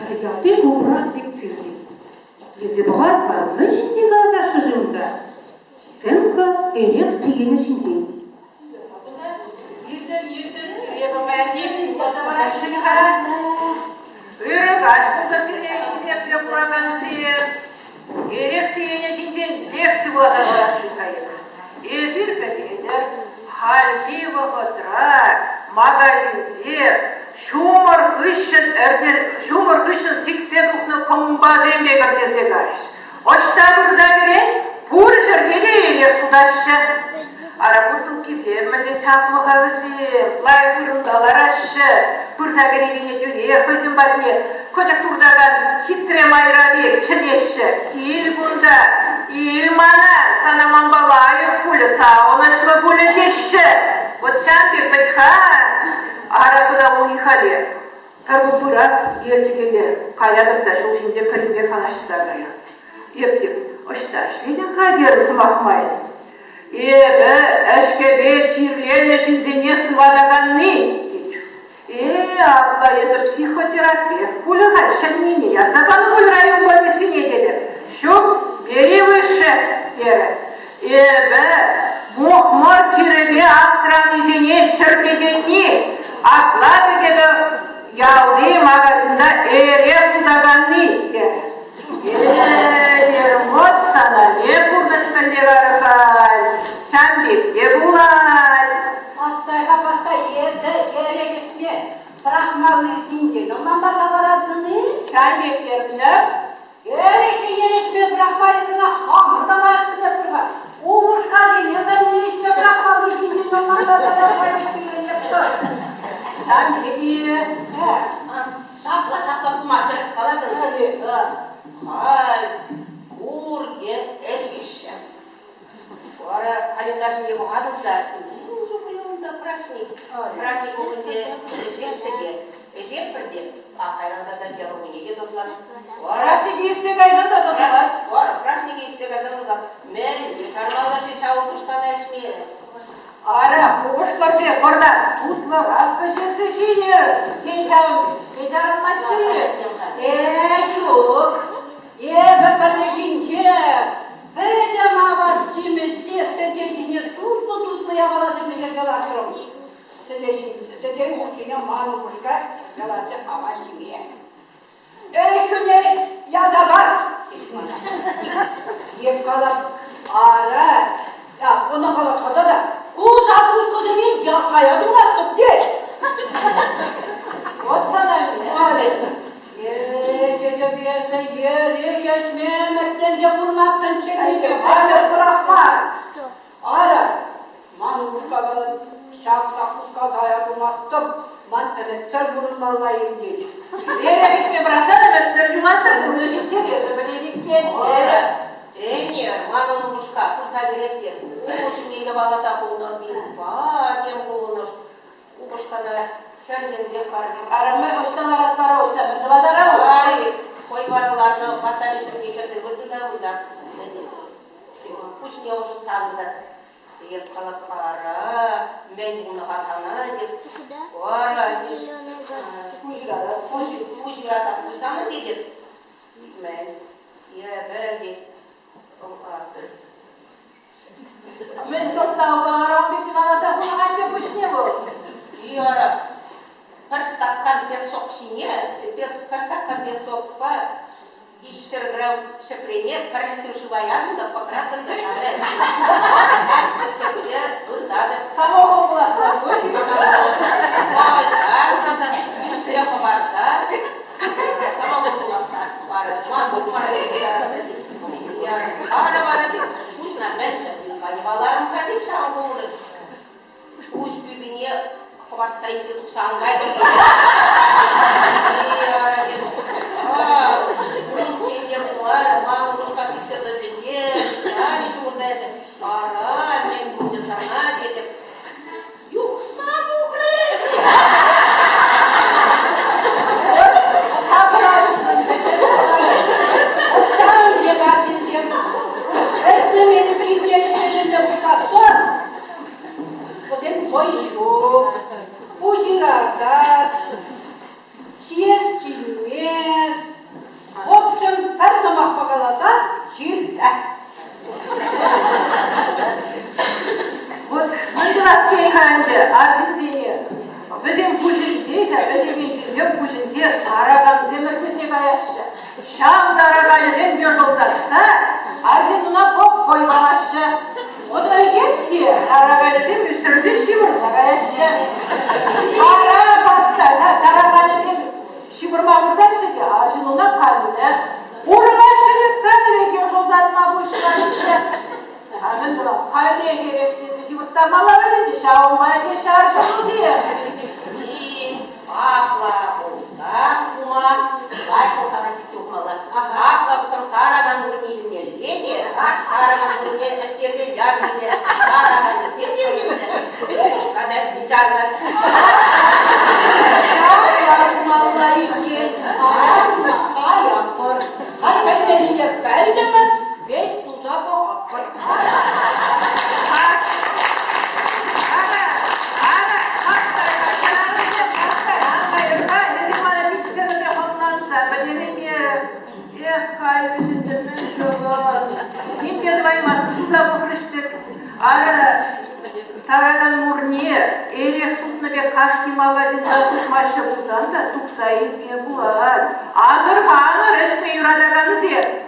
Пӗр ялти клубра лекци иртет. Итлесе пӑхар-ха, мӗн ҫинчен калаҫаҫҫӗ-ши унта? Сценка эрех сиенӗ ҫинчен. Иртӗн, иртӗн, сире паян лекци вуласа параҫҫӗ-ха. Ырӑ каҫ пултӑр сире, хисеплӗ куракансем. Эрех сиенӗ ҫинчен лекци вуласа парасшӑн-ха эпӗ. Эсир пӗлетӗр, хальхи вӑхӑтра магазинсем ҫумӑр хыҫҫӑн ҫумӑр хыҫҫӑн сиксе тухнӑ кӑмпасем пек ӗртесе кайӗҫ. Ӑҫта пырса кӗрет, пур ҫӗрте те эрех сутаҫҫӗ. Ара, бутылкисем мӗнле чаплӑ-ха вӗсем, лайӑх вырӑнта лараҫҫӗ. Пырса кӗрекене тӳрех хӑйсем патне кӑчӑк туртакан хитре майра пек чӗнеҫҫӗ. Кил кунта, ил мана, сана манпа лайӑх пулӗ, савӑнӑҫлӑ пулӗ теҫҫӗ. Вӑт ҫав пек вӗт-ха. Ара, кӑна уйӑхале. Пӗр кун пырать Елчӗкелле, каятӑп та ҫул ҫинче пӗринпе калаҫса каятӑп. Эп те ӑҫта ӗҫлетӗн-ха терӗм сӑмах май. Эпӗ ӗҫкӗпе чирленӗ ҫынсене сыватаканни, тет. Э, апла эсӗ психотерапевт пулӗ-ха, ҫӗннине ярса панӑ пуль район больницине тетӗп. Ҫук, бери выше, терӗ. Эпӗ мухмӑр чирӗпе аптранисене чӗртекенни, апла тӑк эпӗ ялти магазинта эрех сутаканни, терӗ. Э, вот сана не пурнӑҫ мӗнле вара-халь, ҫам пек те пулать. Пастай-ха, пастай, эсӗ эрех ӗҫме пӑрахмалли ҫинчен ӑнлантарса паратӑн-и? Ҫам пек терӗм ҫав. Эреххине ӗҫме пӑрахма кӑна хамӑр та лайӑх пӗлетпӗр-ха. Упӑшкасене мӗнле ӗҫме пӑрахмалли ҫинчен ӑнлантарса парас Ҫам пек-и? Ҫапла, ҫапла тума тӗрӗс калатӑн. Халь пурте ӗҫеҫҫӗ. Вара календарь ҫине пӑхатӑн та, мӗн чухлӗ унта праҫник. Праҫник умӗнче ӗҫеҫҫӗ те, ӗҫетпӗр те, а кайран тата тепӗр кунне те тӑсӑлать. Праҫник иртсе кайсан та тӑсӑлать. Вара праҫник иртсе кайсан тӑсӑлать. Мӗнле чармалла-ши ҫав упӑшкана ӗҫме? Ара, упӑшкӑрсем пӑртак тутлӑрах пӗҫерсе ҫинӗ. Тен, ҫавӑн ӗҫме чарӑнмаҫҫӗ-и? Э, ҫук. Эпӗ пӗррехинче пӗтӗм апат-ҫимӗҫе сӗтел ҫине тутлӑ-тутлӑ япаласем пӗҫерсе лартрӑм. Сӗтел хушшине ман упӑшка кӗрсе ларчӗ апат ҫиме. Эреххӳне ярса пар, тет мана. Эп калап, ара, ӑна калать та, ку закускӑсене ясая тумастӑп, тет. Вот сана Е, тетӗп эсӗ, эрех ӗҫме ӗмӗтленсе пурӑнаттӑнччӗ те, халӗ пӑрахма. Ара, ман упӑшка калать, ҫак закуска сая тумастӑп, ман ӗмӗтсӗр пурӑнмалла-им тет. Эрех ӗҫме пӑрахсан ӗмӗтсӗр юлаттӑр, пурнӑҫ интересӗ пӗтет иккен. Ӗнер манӑн упӑшка пырса кӗрет те куҫ йӑваласа хунӑ винпа тем кулӑнӑш. Упӑшкана хӗрхенсех парнем. Арӑмӗ ӑҫта ларать вара, ӑҫта мӗн тӑватара? Ай, хӑй вара ларнӑ батарея ҫумне кӗрсе выртнӑ та выртать. Пуҫне ӑшӑтса выртать. Эп калап, ара, мӗн пулнӑ-ха сана, теп. Ара, пуҫ ыратать пулсан тетӗп. Мӗн? Эпӗ, тет. Мӗн сӑлтавпа вара ун пек йӑваласа хунӑ атте пуҫне вӑл? Ара, пӗр стакан песок ҫине, пӗр стакан песокпа 300 грамм ҫӗпрене пӗр литр шыва ятӑм та пӑтратӑм та ҫавна ӗҫсе выртатӑп. Самогон пуласса. Ӳссе хӑпарса самогон пуласса. Вара ман пухмара Ара вара тет, пуҫна мӗншӗн йӑваларӑм-ха тет ҫавӑн пулнӑ. Пуҫ пӳпине хӑпартса илсе тухса ан кайтӑр. Ара тет, унччен те пулмарӗ, ман упӑшка сиссе тӑчӗ те, ҫавӗ ҫухӑрса ячӗ. Ара, мӗн пулчӗ сана тетӗп. Юхса тухрӗ. Ӗҫлемелли килте ӗҫлемелле пулсассӑн вӗсен вӑй ҫук, пуҫ ыратать, ҫиес килмест. Ӗҫмес. В общем, пӗр сӑмахпа каласан, чирлӗ. Вот мӗн тӑвас тейӗ-ха ӗнтӗ арҫынсене? Вӗсем пуҫӗнче ҫав ӗҫекен ҫынсем пуҫӗнче таракансем ӗртесе каяҫҫӗ. Ҫав тараканӗсем йӑшӑлтатса арҫынна покой памаҫҫӗ. Вӑт ӗҫет те тараканӗсем ӳсӗрсе ҫывӑрса каяҫҫӗ. Ара паста тараканӗсем ҫывӑрма выртаҫҫӗ те арҫынна каллех урӑлаҫҫӗ те каллех йӑшӑлтатма пуҫлаҫҫӗ. А мӗн тӑвас, каллех эрешлесе ҫывӑрттармалла вӗт ӗнтӗ, ҫавӑнпа ҫеҫ арҫынсем. Апла пулсан кума лайӑх хӑлхана чиксе ухмалла. Апла пулсан таракан вырӑнне илмелле те, таракан вырӑнне ӗҫтерме яшӑсем, тараканӗсем те илеҫҫӗ. Упӑшка та ӗҫме чарӑнать. Ҫапла тумалла иккен. Арӑмна каятпӑр. Халь пӗлмеллине пӗлтӗмӗр, веҫ туса пӑхатпӑр. Ара, ара, хастар, хӗрарӑмсем хастар, ан кайӑр-ха, эсир мана тискерлӗхе хӑтланса пӗтереме. Эх, кай вӗҫӗнче мӗн тӑвӑн? Ним те тӑваймастӑн, туса пӑхрӗҫ-тӗк. Ара, таракан мурне эрех сутнӑ пек кашни магазинта сутмаҫҫӗ пулсан та тупса илме пулать. Асӑрханӑр, ӗҫме юратакансем!